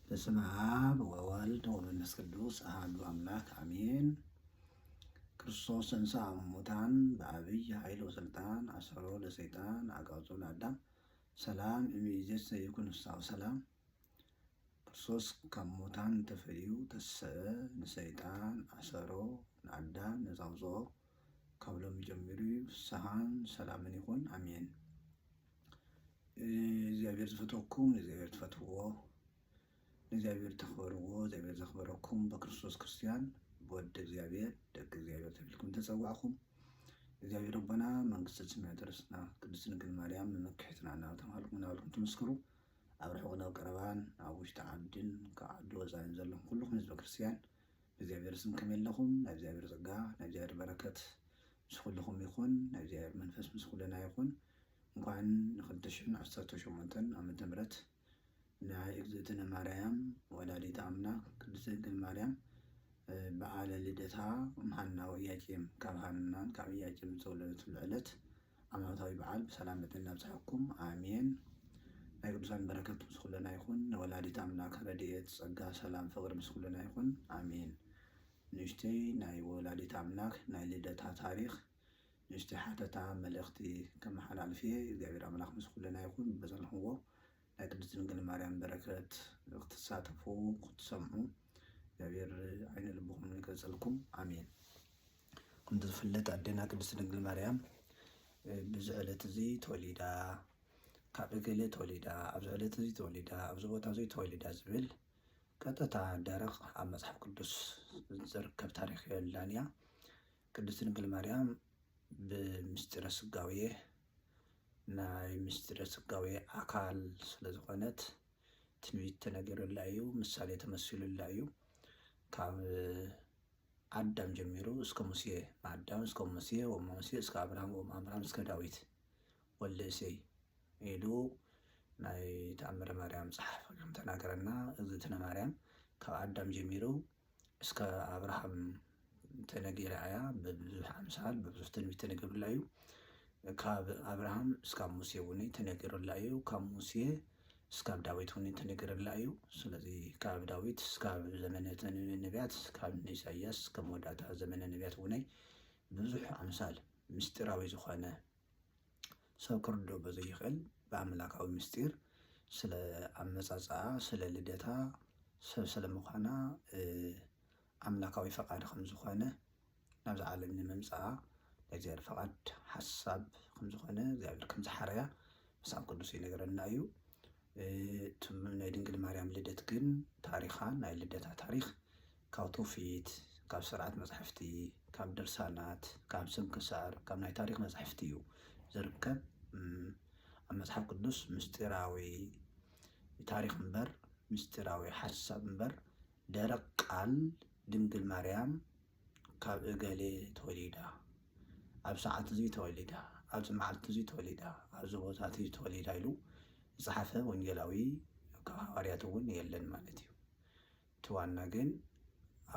በስመ አብ ወወልድ ወመንፈስ ቅዱስ አሐዱ አምላክ አሜን። ክርስቶስ ተንሥአ እሙታን በዐቢይ ኃይል ወሥልጣን አሰሮ ለሰይጣን አግዓዞ ለአዳም ሰላም እምይእዜሰ ይኩን ፍስሐ ወሰላም። ክርስቶስ ካብ ሙታን ተፈልዩ ተሰአ፣ ንሰይጣን አሰሮ፣ ንአዳም ነፃ አውፅኦ። ካብ ሎሚ ጀሚሩ ፍስሐን ሰላምን ይኹን። አሜን። እግዚኣብሔር ዝፈትወኩም፣ እግዚኣብሔር ትፈትውዎ፣ እግዚኣብሔር ተኽበርዎ፣ እግዚኣብሔር ዘኽበረኩም በክርስቶስ ክርስቲያን፣ ብወዲ እግዚኣብሔር፣ ደቂ እግዚኣብሔር ተብልኩም ተጸዋዕኹም። እግዚኣብሔር ኣቦና መንግስተ ሰማያት ርስትና፣ ቅድስት ድንግል ማርያም መመክሕትና እናተባህልኩም እናበልኩም ትምስክሩ። ኣብ ርሑቕን ኣብ ቀረባን፣ ኣብ ውሽጢ ዓድን ካብ ዓዲ ወፃኢን ዘለኹም ኩልኹም ህዝበ ክርስቲያን፣ ብእግዚኣብሔር ስም ከመይ ኣለኹም? ናይ እግዚኣብሔር ጸጋ፣ ናይ እግዚኣብሔር በረከት ምስ ኩልኹም ይኹን። ናይ እግዚኣብሔር መንፈስ ምስ ኩልና ይኹን። እንኳን ንክልተ ሽሕን ዓሰርተ ሸሞንተን ዓመተ ምህረት ናይ እግዝእትነ ማርያም ወላዲተ ኣምላክ ቅድስት ድንግል ማርያም በዓለ ልደታ እምሃና ወኢያቄም፣ ካብ ሃናን ካብ ኢያቄም ዝተወለደትሉ ዕለት ኣማታዊ በዓል ብሰላም በጤና ኣብጽሐኩም። ኣሜን። ናይ ቅዱሳን በረከት ምስ ኩልና ይኹን። ንወላዲት ኣምላክ ረድኤት፣ ጸጋ፣ ሰላም፣ ፍቅሪ ምስ ኩልና ይኹን። ኣሜን። ንእሽተይ ናይ ወላዲት ኣምላክ ናይ ልደታ ታሪክ፣ ንእሽተይ ሓተታ መልእክቲ ከመሓላልፍ እየ። እግዚኣብሔር ኣምላክ ምስ ኩልና ይኹን። በዘለኹዎ ናይ ቅድስት ድንግል ማርያም በረከት ክትሳተፉ፣ ክትሰምዑ እግዚኣብሔር ዓይነ ልብኹም ይግለጸልኩም። ኣሜን። ከምቲ ዝፍለጥ ኣዴና ቅድስት ድንግል ማርያም፣ እ፣ ብዚ ዕለት እዚ ተወሊዳ፣ ካብ እገሌ ተወሊዳ፣ ኣብዚ ዕለት እዚ ተወሊዳ፣ ኣብዚ ቦታ እዚ ተወሊዳ ዝብል ቀጥታ ደረቕ ኣብ መጽሓፍ ቅዱስ ዝርከብ ታሪኽ የላን እያ። ቅድስት ድንግል ማርያም ብምስጢረ ስጋዌ፣ ናይ ምስጢረ ስጋዌ ኣካል ስለ ዝኾነት ትንቢት ተነጊሩላ እዩ፣ ምሳሌ ተመሲሉላ እዩ። ካብ ኣዳም ጀሚሩ እስከ ሙሴ፣ ማዳም እስከ ሙሴ፣ ወሙሴ እስከ አብርሃም፣ ወእም አብርሃም እስከ ዳዊት ወልደ እሴይ ኢሉ ናይ ተኣምረ ማርያም ጸሓፊ ከም ተናገረና፣ እግዝእትነ ማርያም ካብ ኣዳም ጀሚሩ እስከ አብርሃም ተነጊራ እያ። ብብዙሕ ኣምሳል፣ ብብዙሕ ትንቢት ተነጊሩላ እዩ። ካብ አብርሃም እስካብ ሙሴ እውን ተነጊሩላ እዩ። ካብ ሙሴ እስካብ ዳዊት እውን ተነጊሩላ እዩ። ስለዚ ካብ ዳዊት እስካብ ዘመነ ነቢያት፣ ካብ ንኢሳይያስ እስከ መወዳእታ ዘመነ ነቢያት እውን ብዙሕ ኣምሳል ምስጢራዊ ዝኾነ ሰብ ክርድኦ በዘይኽእል ብኣምላካዊ ምስጢር ስለ ኣመጻጽኣ፣ ስለ ልደታ፣ ሰብ ስለ ምዃና፣ እ፣ ኣምላካዊ ፈቃድ ከም ዝኾነ፣ ናብዛ ዓለም ንምምጻኣ ናይ እግዚኣብሔር ፈቃድ ሓሳብ ከም ዝኾነ፣ እግዚኣብሔር ከም ዝሓረያ መጽሓፍ ቅዱስ ይነግረና እዩ። እ፣ እቲ ናይ ድንግል ማርያም ልደት ግን ታሪኻ፣ ናይ ልደታ ታሪኽ ካብ ትውፊት፣ ካብ ስርዓት መጻሕፍቲ፣ ካብ ድርሳናት፣ ካብ ስንክሳር፣ ካብ ናይ ታሪኽ መጻሕፍቲ እዩ ዝርከብ። እም፣ ኣብ መጽሓፍ ቅዱስ ምስጢራዊ ታሪኽ እምበር፣ ምስጢራዊ ሓሳብ እምበር፣ ደረቕ ቃል ድንግል ማርያም ካብ እገሌ ተወሊዳ፣ ኣብ ሰዓት እዚ ተወሊዳ፣ ኣብዚ መዓልቲ እዚ ተወሊዳ፣ ኣብዚ ቦታ እዚ ተወሊዳ ኢሉ ዝጸሓፈ ወንጌላዊ ካብ ሃዋርያት እውን የለን ማለት እዩ። እቲ ዋና ግን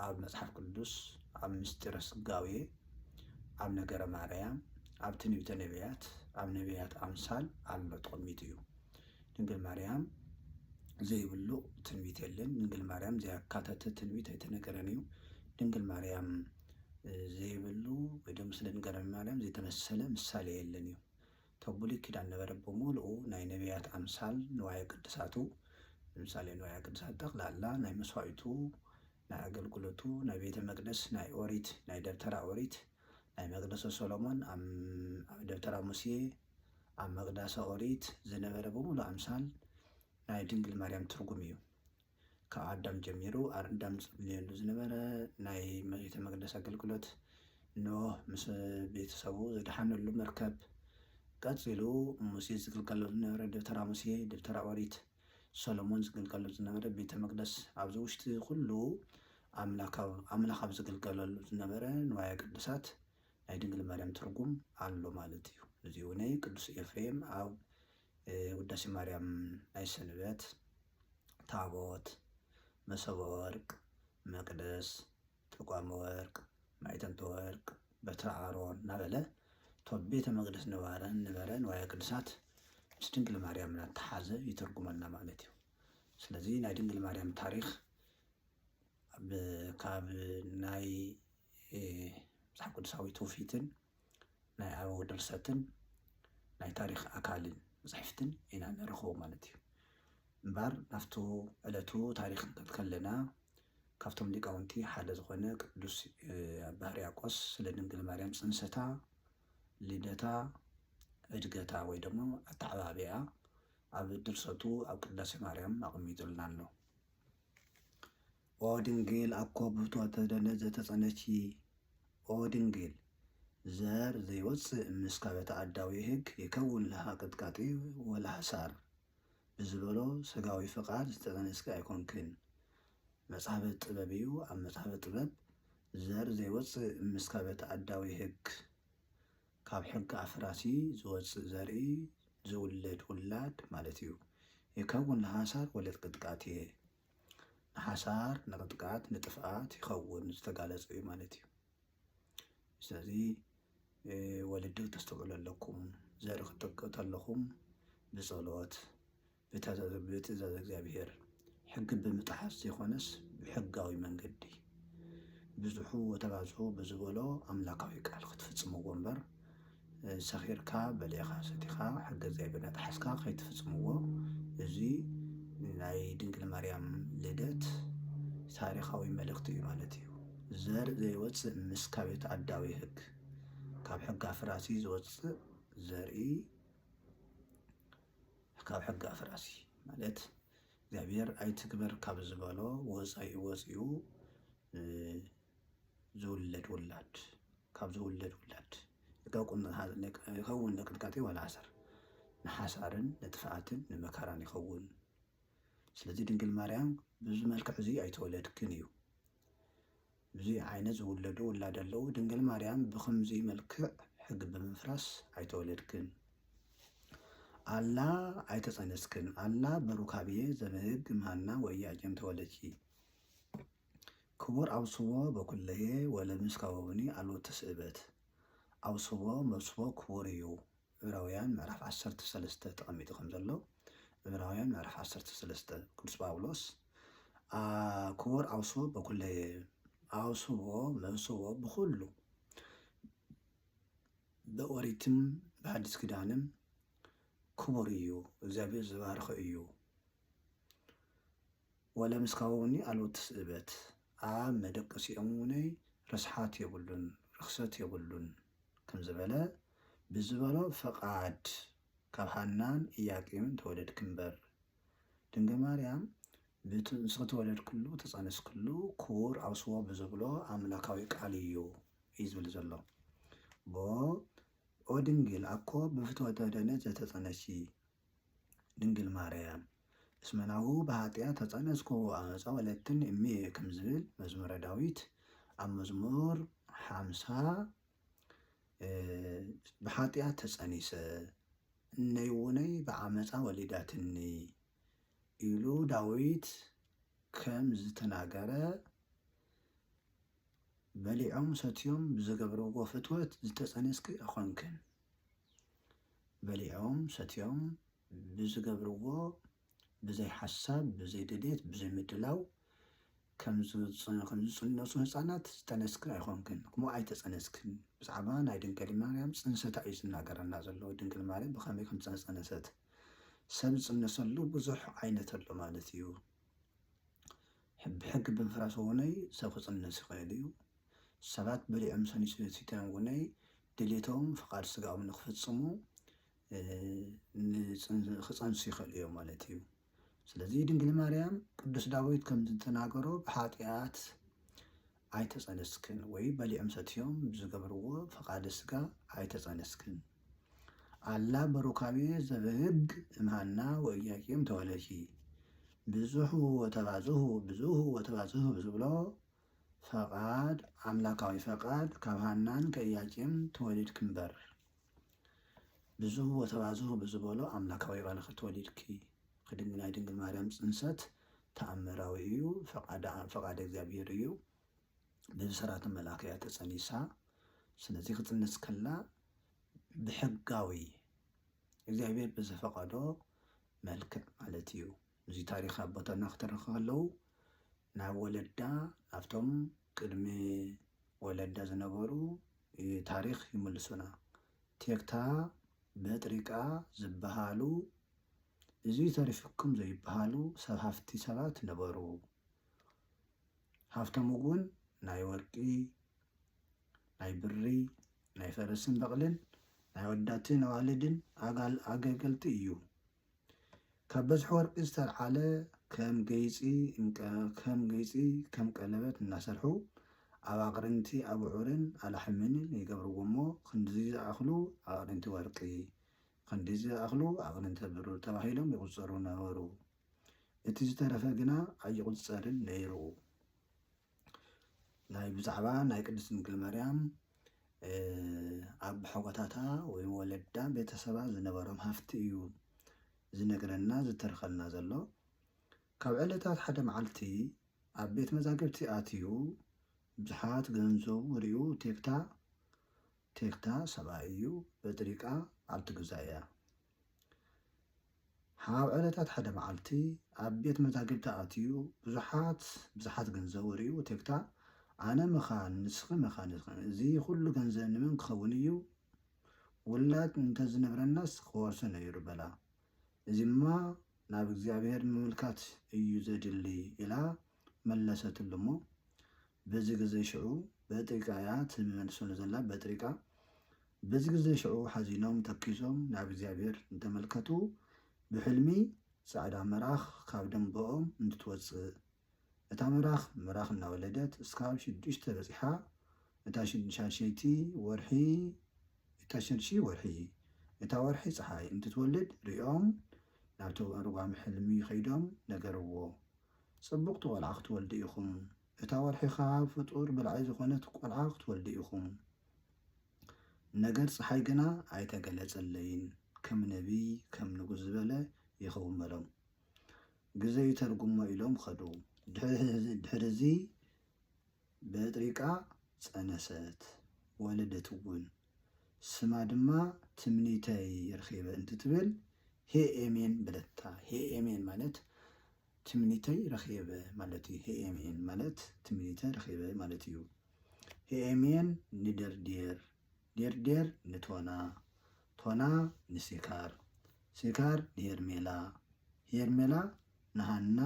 ኣብ መጽሓፍ ቅዱስ፣ ኣብ ምስጢረ ስጋዌ፣ ኣብ ነገረ ማርያም፣ ኣብ ትንቢተ ነቢያት፣ ኣብ ነቢያት ኣምሳል ኣሎ ተቐሚጡ እዩ። ድንግል ማርያም ዘይብሉ ትንቢት የለን። ድንግል ማርያም ዘያካተተ ትንቢት ኣይተነገረን እዩ። ድንግል ማርያም፣ እ፣ ዘይብሉ ወይ ድማ ስለ ድንግል ማርያም ዘይተመሰለ ምሳሌ የለን እዩ። ተብሉይ ኪዳን ነበረ ብምሉኡ ናይ ነቢያት ኣምሳል ንዋየ ቅድሳቱ፣ ንምሳሌ ንዋየ ቅድሳት ጠቕላላ ናይ መስዋዕቱ፣ ናይ ኣገልግሎቱ፣ ናይ ቤተ መቅደስ፣ ናይ ኦሪት፣ ናይ ደብተራ ኦሪት፣ ናይ መቅደሰ ሰሎሞን፣ ኣብ፣ ኣብ ደብተራ ሙሴ፣ ኣብ መቅደሰ ኦሪት ዝነበረ ብምሉእ ኣምሳል ናይ ድንግል ማርያም ትርጉም እዩ። ካብ ኣዳም ጀሚሩ ኣዳም ዝጽልየሉ ዝነበረ ናይ ቤተ መቅደስ ኣገልግሎት፣ ኖህ ምስ ቤተሰቡ ዝደሓነሉ መርከብ፣ ቀጺሉ ሙሴ ዝግልገለሉ ዝነበረ ደብተራ ሙሴ፣ ደብተራ ኦሪት፣ ሰሎሞን ዝግልገለሉ ዝነበረ ቤተ መቅደስ፣ ኣብዚ ውሽጢ ኩሉ ኣምላካዊ፣ ኣምላኽ ኣብ ዝግልገለሉ ዝነበረ ንዋየ ቅድሳት ናይ ድንግል ማርያም ትርጉም ኣሎ ማለት እዩ። እዚ እውነይ ቅዱስ ኤፍሬም ኣብ፣ እ፣ ውዳሴ ማርያም ናይ ሰንበት ታቦት፣ መሶበ ወርቅ፣ መቅደስ፣ ተቋመ ወርቅ፣ ማዕጠንተ ወርቅ፣ በትረ ኣሮን እናበለ እቶም ቤተ መቅደስ ንባረ-፣ ንበረ ንዋየ ቅድሳት ምስ ድንግል ማርያም እናተሓዘ ይተርጉመልና ማለት እዩ። ስለዚ ናይ ድንግል ማርያም ታሪኽ ብ-፣ ካብ ናይ፣ እ፣ መጽሓፍ ቅዱሳዊ ትውፊትን ናይ ኣበው ድርሰትን ናይ ታሪኽ ኣካልን መጻሕፍትን ኢና ንረኽቦ ማለት እዩ። እምበኣር ናብቱ ዕለቱ ታሪኽ ክንከድ ከለና ካብቶም ሊቃውንቲ ሓደ ዝኾነ ቅዱስ፣ እ፣ ኣባ ሕርያቆስ ስለ ድንግል ማርያም ጽንሰታ፣ ልደታ፣ ዕድገታ ወይ ደሞ ኣተዓባብያ ኣብ ድርሰቱ ኣብ ቅዳሴ ማርያም ኣቐሚጡልና ኣሎ። ኦ ድንግል ኣኮ ብፍትወተ ደነት ዘተጸነቺ፣ ኦ ድንግል ዘር ዘይወጽእ እምስካበ ተኣዳዊ ሕግ ይከውን ለሃ ቅጥቃጢ ወለሃሳር ብዝበሎ ስጋዊ ፍቓድ ዝተጸነስኪ ኣይኮንክን። መጽሓፈ ጥበብ እዩ። ኣብ መጽሓፈ ጥበብ ዘር ዘይወጽእ እምስካበ ተኣዳዊ ሕግ፣ ካብ ሕግ ኣፍራሲ ዝወጽእ ዘርኢ ዝውለድ ውላድ ማለት እዩ። ይከውን ለሃሳር ወለት ቅጥቃት እየ። ንሓሳር፣ ንቅጥቃት፣ ንጥፍኣት ይኸውን ዝተጋለጸ እዩ ማለት እዩ። ስለዚ፣ እ፣ ወለዲ ክተስተውዕሉ ኣለኩም። ዘርኢ ክትጥቅዑ ተለኹም ብጸሎት፣ ብትእዛዝ፣ ብትእዛዝ እግዚኣብሔር፣ ሕጊ ብምጥሓስ ዘይኮነስ ብሕጋዊ መንገዲ፣ ብዝሑ ወተባዝሑ ብዝበሎ ኣምላካዊ ቃል ክትፍጽምዎ እምበር፣ እ፣ ሰኺርካ፣ በሊዕኻ፣ ሰቲኻ፣ ሕጊ እግዚኣብሔር እናጠሓስካ ከይትፍጽምዎ። እዚ ናይ ድንግል ማርያም ልደት ታሪኻዊ መልእኽቲ እዩ ማለት እዩ። ዘር ዘይወጽእ ምስካብ ተኣዳዊ ሕግ፣ ካብ ሕጊ ኣፍራሲ ዝወጽእ ዘርኢ፣ ካብ ሕጊ ኣፍራሲ ማለት እግዚኣብሔር ኣይትግበር ካብ ዝበሎ ወጻኢ ወጺኡ፣ እ፣ ዝውለድ ውላድ፣ ካብ ዝውለድ ውላድ ይከውን፣ ይከውን ለቅጥቃጢ ወለአሰር፣ ንሓሳርን ንጥፍኣትን ንመከራን ይኸውን። ስለዚ ድንግል ማርያም ብዙ መልክዕ እዚ ኣይተወለድክን እዩ። ብዙ ዓይነት ዝውለዱ ውላድ ኣለዉ። ድንግል ማርያም ብኸምዚ መልክዕ ሕጊ ብምፍራስ ኣይተወለድክን። ኣላ ኣይተጸነስክን። ኣላ በሩካብየ ዘበህግ እምሃና ወኢያቄም ተወለድኪ። ክቡር ኣውስቦ በኩለሄ ወለምስካወውኒ ኣልቦ ትስእበት። ኣውስቦ መስቦ ክቡር እዩ። ዕብራውያን ምዕራፍ ዓሰርተ ሰለስተ ተቐሚጡ ከም ዘሎ፣ ዕብራውያን ምዕራፍ ዓሰርተ ሰለስተ ቅዱስ ጳውሎስ፣ ኣ፣ ክቡር ኣውስቦ በኩለየ፣ ኣውስቦ መስቦ ብኹሉ፣ ብኦሪትም ብሓዲስ ኪዳንም ክቡር እዩ፣ እግዚኣብሔር ዝባርኸ እዩ። ወለምስካወውኒ ኣልቦ ትስእበት፣ ኣብ መደቀሲኦም እውነይ ርስሓት የብሉን፣ ርኽሰት የብሉን ከም ዝበለ፣ ብዝበሎ ፈቓድ ካብ ሃናን ኢያቄምን ተወለድኪ እምበር። ድንግል ማርያም ብቲ ንስኺ ተወለድክሉ፣ ተጸነስክሉ ክቡር ኣውስቦ ብዝብሎ ኣምላካዊ ቃል እዩ፣ እዩ ዝብል ዘሎ። እሞ ኦ ድንግል ኣኮ ብፍትወተ ደነት ዘተጸነሲ ድንግል ማርያም፣ እስመ ናሁ ብኃጢአት ተጸነስኩ ወአመፃ ወለትኒ እምየ ከም ዝብል መዝሙረ ዳዊት ኣብ መዝሙር ሓምሳ፣ እ፣ ብኃጢአት ተጸኒሰ፣ እነይ ውነይ ብዓመፃ ወሊዳትኒ ኢሉ ዳዊት ከም ዝተናገረ፣ በሊዖም ሰትዮም ብዝገብርዎ ፍትወት ዝተጸነስኪ ኣይኮንክን። በሊዖም ሰትዮም ብዝገብርዎ ብዘይ ሓሳብ፣ ብዘይ ድሌት፣ ብዘይ ምድላው ከም ዝጽ-፣ ከም ዝጽነሱ ህጻናት ዝተነስክን ኣይኮንክን። ከምኡ ኣይተጸነስክን። ብዛዕባ ናይ ድንግል ማርያም ጽንሰታ እዩ ዝናገረና ዘሎ። ድንግል ማርያም ብኸመይ ከም ዝተጸነሰት። ሰብ ዝጽነሰሉ ብዙሕ ዓይነት ኣሎ ማለት እዩ። ሕ-፣ ብሕጊ ብምፍራስ እውነይ ሰብ ክጽነስ ይኽእል እዩ። ሰባት በሊዖም ሰኒሱ-፣ ሲቶም እውነይ ድሌቶም ፍቓድ ስጋኦም ንክፍጽሙ፣ እ፣ ንጽን-፣ ክጸንሱ ይኽእሉ እዮም ማለት እዩ። ስለዚ ድንግል ማርያም ቅዱስ ዳዊት ከም ዝተናገሮ ብኃጢኣት ኣይተጸነስክን ወይ በሊዖም ሰትዮም ብዝገብርዎ ፍቓደ ስጋ ኣይተጸነስክን። ኣላ በሩካቤ ዘበህግ እምሃና ወኢያቄም ተወለድኪ። ብዙሑ ወተባዝሁ፣ ብዙሁ ወተባዝሁ ብዝብሎ ፈቓድ፣ ኣምላካዊ ፈቓድ ካብ ሃናን ከኢያቄም ተወሊድኪ እምበር። ብዙሁ ወተባዝሁ ብዝበሎ ኣምላካዊ ቃል ተወሊድኪ። ክድንግል ናይ ድንግል ማርያም ጽንሰት ተኣምራዊ እዩ፣ ፈቓደ፣ ፈቓደ እግዚኣብሔር እዩ። ብብስራት መልኣክ እያ ተጸኒሳ። ስለዚ ክጽንስ ከላ ብሕጋዊ እግዚኣብሔር ብዝፈቐዶ መልክዕ ማለት እዩ። እዚ ታሪኽ ኣቦታትና ክተርኹ ከለዉ ናብ ወለዳ፣ ናብቶም ቅድሚ ወለዳ ዝነበሩ ታሪኽ ይምልሱና። ቴክታ፣ በጥሪቃ ዝበሃሉ እዙይ ተሪፉኩም ዘይበሃሉ ሰብ ሃፍቲ ሰባት ነበሩ። ሃፍቶም እውን ናይ ወርቂ፣ ናይ ብሪ፣ ናይ ፈረስን በቕልን፣ ናይ ወዳትን ኣዋልድን ኣጋል-፣ ኣገልገልቲ እዩ። ካብ በዝሒ ወርቂ ዝተልዓለ ከም ገይፂ እንቀ-፣ ከም ገይፂ ከም ቀለበት እናሰርሑ ኣብ ኣቕርንቲ ኣቡዑርን ኣላሕምንን ይገብርዎ እሞ ክንድዚ ዝኣኽሉ ኣቕርንቲ ወርቂ፣ ክንድዚ ዝኣኽሉ ኣቕርንቲ ብሩር ተባሂሎም ይቑፀሩ ነበሩ። እቲ ዝተረፈ ግና ኣይቑፀርን ነይሩ። ናይ ብዛዕባ ናይ ቅድስት ድንግል ማርያም፣ እ፣ ኣብ ሓጎታታ ወይ ወለዳ ቤተሰባ ዝነበሮም ሃፍቲ እዩ ዝነግረና ዝተርኸልና ዘሎ። ካብ ዕለታት ሓደ መዓልቲ ኣብ ቤት መዛግብቲ ኣትዩ ብዙሓት ገንዘቡ ሪኡ ቴክታ፣ ቴክታ ሰብኣይ እዩ፣ በጥሪቃ በዓልቲ ገዛ እያ። ኣብ ዕለታት ሓደ መዓልቲ ኣብ ቤት መዛግብቲ ኣትዩ ብዙሓት፣ ብዙሓት ገንዘቡ ሪኡ ቴክታ፣ ኣነ መኻን፣ ንስኺ መኻን፣ እዚ ኩሉ ገንዘብ ንመን ክኸውን እዩ? ውላድ እንተዝነብረናስ ክወርሶ ነይሩ በላ። እዚማ ናብ እግዚኣብሔር ምምልካት እዩ ዘድሊ ኢላ መለሰትሉ እሞ፣ በዚ ግዜ ሽዑ በጥሪቃ እያ ትመልሰሉ ዘላ። በጥሪቃ በዚ ግዜ ሽዑ ሓዚኖም ተኪዞም ናብ እግዚኣብሔር እንተመልከቱ፣ ብሕልሚ ጻዕዳ ምራኽ ካብ ደንበኦም እንትትወጽእ፣ እታ ምራኽ ምራኽ እናወለደት እስካብ ሽዱሽተ በጺሓ፣ እታ ሽዱሻሸይቲ ወርሒ፣ እታ ሸድሺ ወርሒ፣ እታ ወርሒ ጸሓይ እንትትወልድ ሪኦም፣ ናብ ተርጓሚ ሕልሚ ከይዶም ነገርዎ። ጽቡቕቲ ቆልዓ ክትወልዱ ኢኹም። እታ ወርሒ ኸኣ ፍጡር ብላዒ ዝኾነት ቆልዓ ክትወልዱ ኢኹም። ነገር ጸሓይ ግና ኣይተገለጸለይን። ከም ነቢይ፣ ከም ንጉስ ዝበለ ይኸውን በሎም። ግዜ ይተርጉሞ ኢሎም ኸዱ። ድሕሪ፣ ድሕሪ እዚ በጥሪቃ ጸነሰት፣ ወለደት እውን። ስማ ድማ ትምኒተይ ረኺበ እንትትብል ሄኤሜን በለታ። ሄኤሜን ማለት ትምኒተይ ረኺበ ማለት እዩ። ሄኤሜን ማለት ትምኒተይ ረኺበ ማለት እዩ። ሄኤሜን ንደርዴር፣ ዴርዴር ንቶና፣ ቶና ንሲካር፣ ሲካር ንሄርሜላ፣ ሄርሜላ ንሃና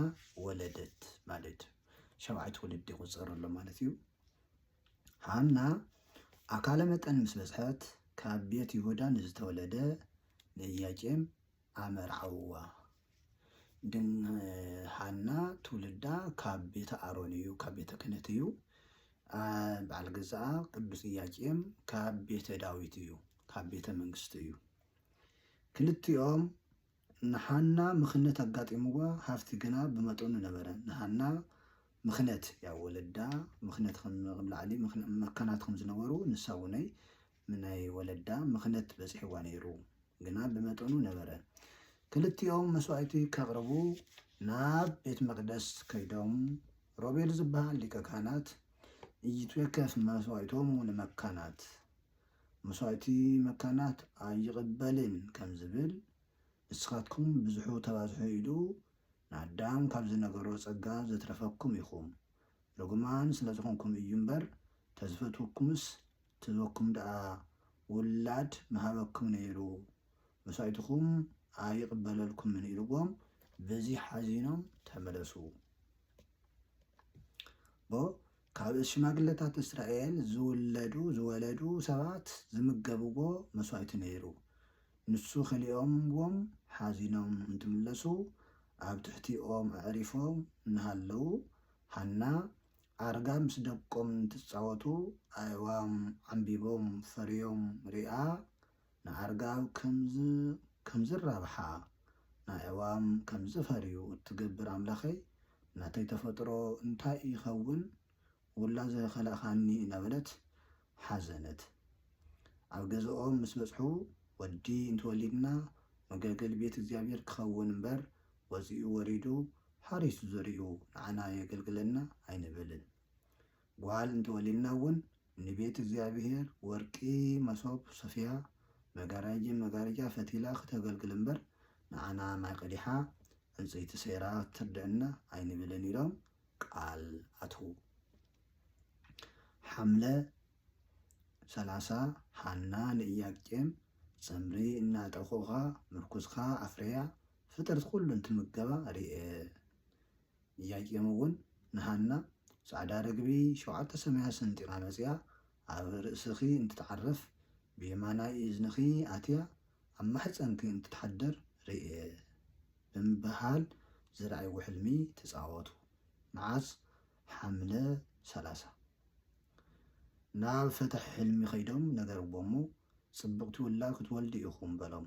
ወለደት ማለት እዩ። ሸውዓይ ትውልዲ ይቑጸር ኣሎ ማለት እዩ። ሃና ኣካለ መጠን ምስ በጽሐት ካብ ቤት ይሁዳ ንዝተወለደ ንኢያቄም ኣመርዓውዋ። ድን-፣ ሃና ትውልዳ ካብ ቤተ ኣሮን እዩ፣ ካብ ቤተ ክህነት እዩ። ኣ-፣ በዓል ገዛኣ ቅዱስ ኢያቄም ካብ ቤተ ዳዊት እዩ፣ ካብ ቤተ መንግስቲ እዩ። ክልቲኦም ንሃና ምኽነት ኣጋጢምዋ፣ ሃፍቲ ግና ብመጠኑ ነበረ። ንሃና ምኽነት፣ ያው ወለዳ ምኽነት ከም፣ ከም ላዕሊ ምኽነ-፣ መካናት ከም ዝነበሩ፣ ንሳ እውነይ ናይ ወለዳ ምኽነት በጺሕዋ ነይሩ፣ ግና ብመጠኑ ነበረ። ክልቲኦም መስዋእቲ ከቕርቡ ናብ ቤት መቕደስ ከይዶም፣ ሮቤል ዝበሃል ሊቀ ካህናት፣ "ኢይትዌከፍ መስዋእቶሙ ንመካናት፣ መስዋእቲ መካናት ኣይቕበልን" ከም ዝብል፣ ንስኻትኩም ብዝሑ ተባዝሑ ኢሉ ንኣዳም ካብ ዝነገሮ ጸጋ ዘትረፈኩም ኢኹም። ርጉማን ስለ ዝኾንኩም እዩ እምበር፣ ተዝፈትወኩምስ፣ ትህበኩም ደኣ ውላድ ምሃበኩም ነይሩ፣ መስዋእትኹም ኣይቕበለልኩምን ኢልዎም፣ በዚ ሓዚኖም ተመለሱ። ቦ፣ ካብ ሽማግለታት እስራኤል ዝውለዱ፣ ዝወለዱ ሰባት ዝምገብዎ መስዋእቲ ነይሩ። ንሱ ክልኦምዎም ሓዚኖም እንትምለሱ፣ ኣብ ትሕቲኦም ኣዕሪፎም እናሃለዉ፣ ሃና ኣርጋ ምስ ደቆም እንትጻወቱ፣ ኣእዋም ዓምቢቦም ፈርዮም ሪኣ፣ ንኣርጋብ ከም ዝ-፣ ከም ዝራብሓ፣ ንኣእዋም ከም ዝፈርዩ እትገብር ኣምላኸይ፣ ናተይ ተፈጥሮ እንታይ ይኸውን? ውላድ ዝኸላእካኒ እናበለት ሓዘነት። ኣብ ገዝኦም ምስ በጽሑ፣ "ወዲ እንተወሊድና መገልገሊ ቤት እግዚኣብሔር ክኸውን እምበር፣ ወጺኡ ወሪዱ ሓሪሱ ዘሪኡ ንዓና የገልግለና ኣይንብልን። ጓል እንተወሊድና እውን ንቤት እግዚኣብሔር ወርቂ መሶብ ሰፍያ፣ መጋረጂ፣ መጋረጃ ፈቲላ ክተገልግል እምበር፣ ንዓና ማይ ቀዲሓ ዕንፀይቲ ሰይራ ክትርድአና ኣይንብልን ኢሎም ቃል ኣትዉ። ሓምለ ሰላሳ፣ ሃና ንኢያቄም፣ ጸምሪ እናጠኹኻ ምርኩስካ ኣፍርያ፣ ፍጥረት ኩሉ እንትምገባ ርኤ። ኢያቄም እውን ንሃና፣ ጻዕዳ ርግቢ ሸውዓተ ሰማያት ሰንጢቓ መጺኣ፣ ኣብ ርእስኺ እንትትዓርፍ፣ ብየማናይ እዝንኺ ኣትያ፣ ኣብ ማሕጸንኪ እንትትሓድር ርኤ ብምብሃል ዝረኣይዎ ሕልሚ ተጻወቱ። መዓስ? ሓምለ ሰላሳ። ናብ ፈታሒ ሕልሚ ከይዶም ነገርዎ እሞ፣ "ጽብቕቲ ውላድ ክትወልዱ ኢኹም" በሎም።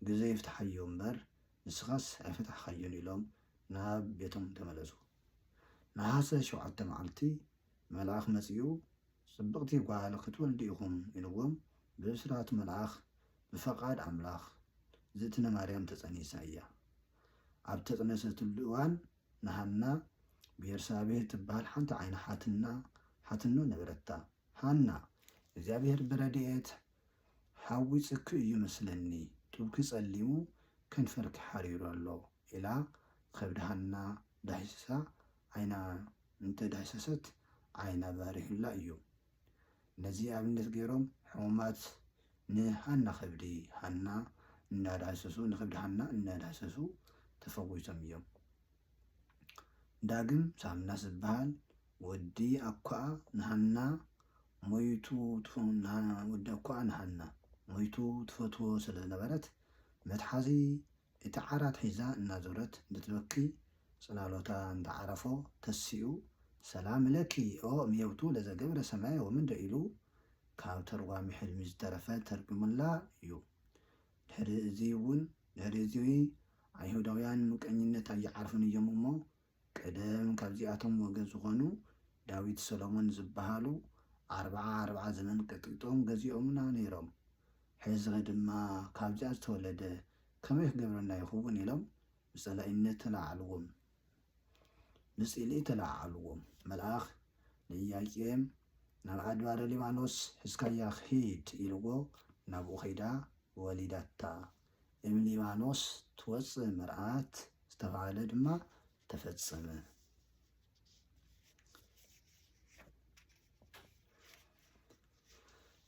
"ግዜ ይፍትሓዮ እምበር ንስኻስ ኣይፈታሕካዮን" ኢሎም ናብ ቤቶም ተመለሱ። ነሃሰ ሸውዓተ መዓልቲ መልኣኽ መጺኡ፣ "ጽብቕቲ ጓል ክትወልዱ ኢኹም" ኢልዎም። ብብስራት መልኣኽ፣ ብፈቓድ ኣምላኽ፣ ዝእትነ ማርያም ተጸኒሳ እያ። ኣብ ተጽነሰትሉ እዋን ንሃና ቤርሳቤህ ትበሃል ሓንቲ ዓይኒ ሓትና፣ ሓትኖ ነበረታ። "ሃና፣ እግዚኣብሔር ብረድኤት ሓዊጽኪ እዩ መስለኒ፣ ጡብኪ ጸሊሙ፣ ከንፈርኪ ሓሪሩ ኣሎ" ኢላ ከብዲ ሃና ዳሂሳ፣ ዓይና እንተ ዳህሰሰት ዓይና በሪሁላ እዩ። ነዚ ኣብነት ገይሮም ሕሙማት ንሃና ከብዲ ሃና እናዳህሰሱ፣ ንከብዲ ሃና እናዳህሰሱ ተፈዊሶም እዮም። ዳግም ሳምናስ ዝበሃል ወዲ ኣኳኣ ንሃና ሞይቱ ትፈ-፣ ንሃ-፣ ወዲ ኣኳኣ ንሃና ሞይቱ ትፈትዎ ስለ ዝነበረት፣ መትሓዚ እቲ ዓራት ሒዛ እናዞረት እንትትበኪ፣ ጽላሎታ እንዳዓረፎ ተሲኡ፣ "ሰላም ለኪ ኦ እምየውቱ ለዘገብረ ሰማይ ወምድረ" ኢሉ ካብ ተርጓሚ ሕልሚ ዝተረፈ ተርጉሙላ እዩ። ድሕሪ እዚ እውን፣ ድሕሪ እዚ ኣይሁዳውያን ምቀኝነት ኣይዓርፉን እዮም እሞ፣ ቀደም ካብዚኣቶም ወገን ዝኾኑ ዳዊት ሰሎሞን ዝበሃሉ ኣርብዓ ኣርብዓ ዘመን ቀጥቂጦም ገዚኦምና ነይሮም። ሕዚ ድማ ካብዚኣ ዝተወለደ ከመይ ክገብረና ይኸውን? ኢሎም ብጸላኢነት ተለዓዓልዎም። ብጽልኢ ተለዓዓልዎም። መልኣኽ ንኢያቄም፣ "ናብ ኣድባረ ሊባኖስ ሒዝካያ ኪድ" ኢልዎ፣ ናብኡ ከይዳ ወሊዳታ። እም ሊባኖስ ትወጽእ መርዓት ዝተባህለ ድማ ተፈጸመ።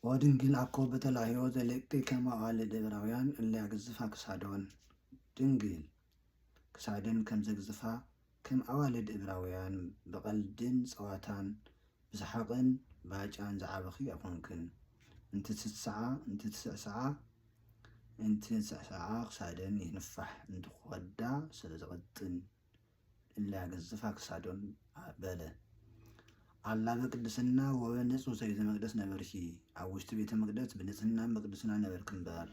ወድንግል ኣኮ በተላህዮ ዘልቂ ከም ኣዋልድ እብራውያን እለ ያግዝፋ ክሳዶን። ድንግል ክሳደን ከም ዘግዝፋ፣ ከም ኣዋልድ እብራውያን ብቐልድን ጸዋታን ብሰሓቕን ባጫን ዝዓበኺ ኣይኮንክን። እንትትስዓ፣ እንትትስዕስዓ፣ እንትትስዕስዓ ክሳደን ይንፋሕ፣ እንትኸዳ ስለ ዝቐጥን፣ እለ ያግዝፋ ክሳዶን በለ። ኣላ በቅድስና ወበንጹህ ዘይተ መቅደስ ነበርኪ። ኣብ ውሽጢ ቤተ መቅደስ ብንጽህናን በቅድስና ነበርኪ እምበር።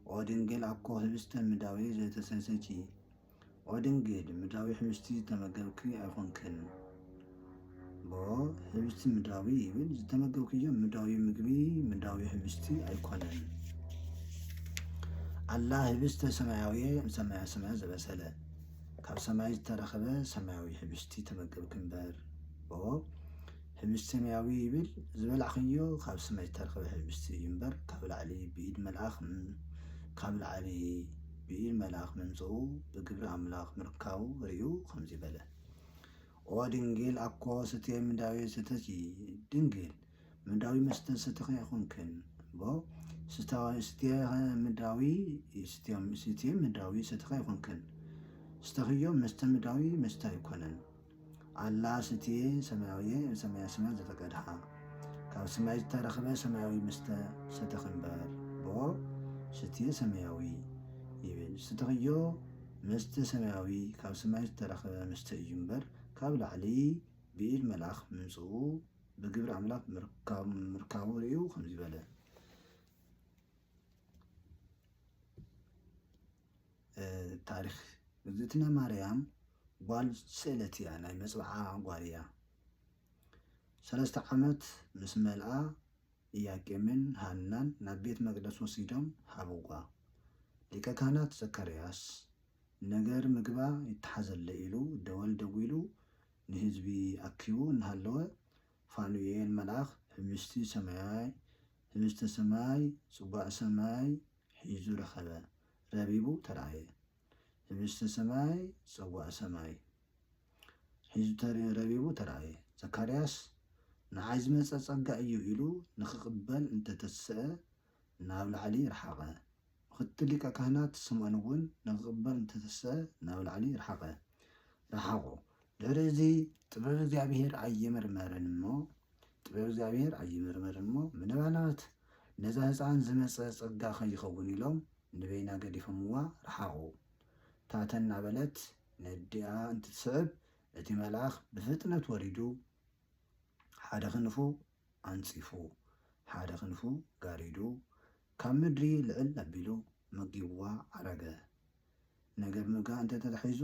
ኦ ድንግል ኣኮ ህብስተ ምድራዊ ዘይተሰሰኪ። ኦ ድንግል ምድራዊ ህብስቲ ዝተመገብኪ ኣይኮንክን። ቦ ህብስቲ ምድራዊ ይብል፣ ዝተመገብክዮ ምድራዊ ምግቢ ምድራዊ ህብስቲ ኣይኮነን። ኣላ ህብስተ ሰማያዊ እምሰማያ ሰማያት ዝበሰለ፣ ካብ ሰማይ ዝተረኸበ ሰማያዊ ህብስቲ ተመገብኪ እምበር። ቦ ህብስቲ ሰማያዊ ይብል፣ ዝበላዕክዮ ካብ ሰማይ ዝተረኸበ ህብስቲ እዩ እምበር፣ ካብ ላዕሊ ብኢድ መልኣኽ ም-፣ ካብ ላዕሊ ብኢድ መልኣኽ ምምጽኡ ብግብሪ ኣምላኽ ምርካቡ ርእዩ ከምዚ በለ። ኦ ድንግል ኣኮ ስቴ ምድራዊ ሰተኪ። ድንግል ምድራዊ መስተ ሰተኺ ኣይኮንክን። ቦ ስታ-፣ ስቴ ምድራዊ፣ ስቴ፣ ስቴ ምድራዊ ሰተኺ ኣይኮንክን። ስተኽዮ መስተ ምድራዊ መስተ ኣይኮነን። ኣላ ስቴ ሰማያዊ ሰማያ ሰማያ ዘተቀድሃ። ካብ ሰማይ ዝተረኽበ ሰማያዊ መስተ ሰተኺ እምበር። ቦ ስቴ ሰማያዊ ይብል። ስተኽዮ መስተ ሰማያዊ ካብ ሰማይ ዝተረኽበ መስተ እዩ እምበር፣ ካብ ላዕሊ ብኢድ መልኣኽ ምምጽኡ ብግብሪ ኣምላኽ ምርካብ-፣ ምርካቡ ርእዩ ከምዚ በለ። እ፣ ታሪኽ እግዝእትነ ማርያም ጓል ስእለት እያ፣ ናይ መጽብዓ ጓል እያ። ሰለስተ ዓመት ምስ መልኣ ኢያቄምን ሃናን ናብ ቤት መቅደስ ወሲዶም ሃብዋ። ሊቀ ካህናት ዘካርያስ ነገር ምግባ ይተሓዘለ ኢሉ ደወል ደዊሉ ንህዝቢ ኣኪቡ እናሃለወ ፋኑኤል መልኣኽ ህብስቲ ሰማያይ፣ ህብስተ ሰማይ፣ ጽዋዕ ሰማይ ሒዙ ረኸበ። ረቢቡ ተራእየ። ህብስተ ሰማይ፣ ጽዋእ ሰማይ ሒዙ ተረ-፣ ረቢቡ ተራእየ። ዘካርያስ፣ "ንዓይ ዝመጸ ጸጋ እዩ" ኢሉ ንኽቕበል እንተተስአ፣ ናብ ላዕሊ ረሓቐ። ምኽትል ሊቀ ካህናት ስምዖን እውን ንኽቕበል እንተተስአ፣ ናብ ላዕሊ ረሓቐ፣ ረሓቖ። ድሕሪ እዚ ጥበብ እግዚኣብሔር ኣይምርመርን እሞ፣ ጥበብ እግዚኣብሔር ኣይምርመርን እሞ፣ ምናልባት ነዛ ህፃን ዝመጸ ጸጋ ከይኸውን ኢሎም ንበይና ገዲፎምዋ ረሓቑ። ታተ እናበለት ነዲኣ እንትትስዕብ፣ እቲ መልኣኽ ብፍጥነት ወሪዱ ሓደ ክንፉ ኣንጺፉ፣ ሓደ ክንፉ ጋሪዱ፣ ካብ ምድሪ ልዕል ኣቢሉ መጊብዋ ዓረገ። ነገር ምግሃ እንተ ተታሒዙ፣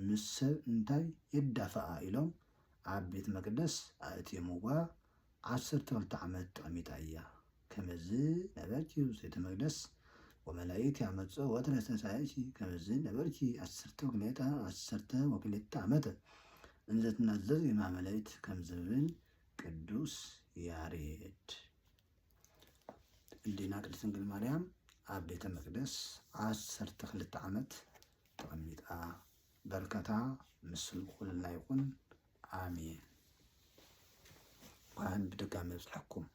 ምስ ሰብ እንታይ የዳፍኣ ኢሎም ኣብ ቤት መቅደስ ኣእትዮምዋ። ዓሰርተ ክልተ ዓመት ተቐሚጣ እያ። ከመዚ ነበርኪ ውፅኢተ መቅደስ ወመላእክት ያመጽኡ ወትረ ተሳየኪ፣ ከመዚ ነበርኪ ዓሰርተ ክልተ፣ ዓሰርተ ወክልተ ዓመት እንዘትናዘዝ የማመለይት ከም ዝብል ቅዱስ ያሬድ። እንዲና ቅድስት ድንግል ማርያም ኣብ ቤተ መቅደስ ዓሰርተ ክልተ ዓመት ተቐሚጣ። በረከታ ምስሉ ኩልና ይኹን። ኣሜን። እንኳን ብድጋሚ ኣብጽሐኩም።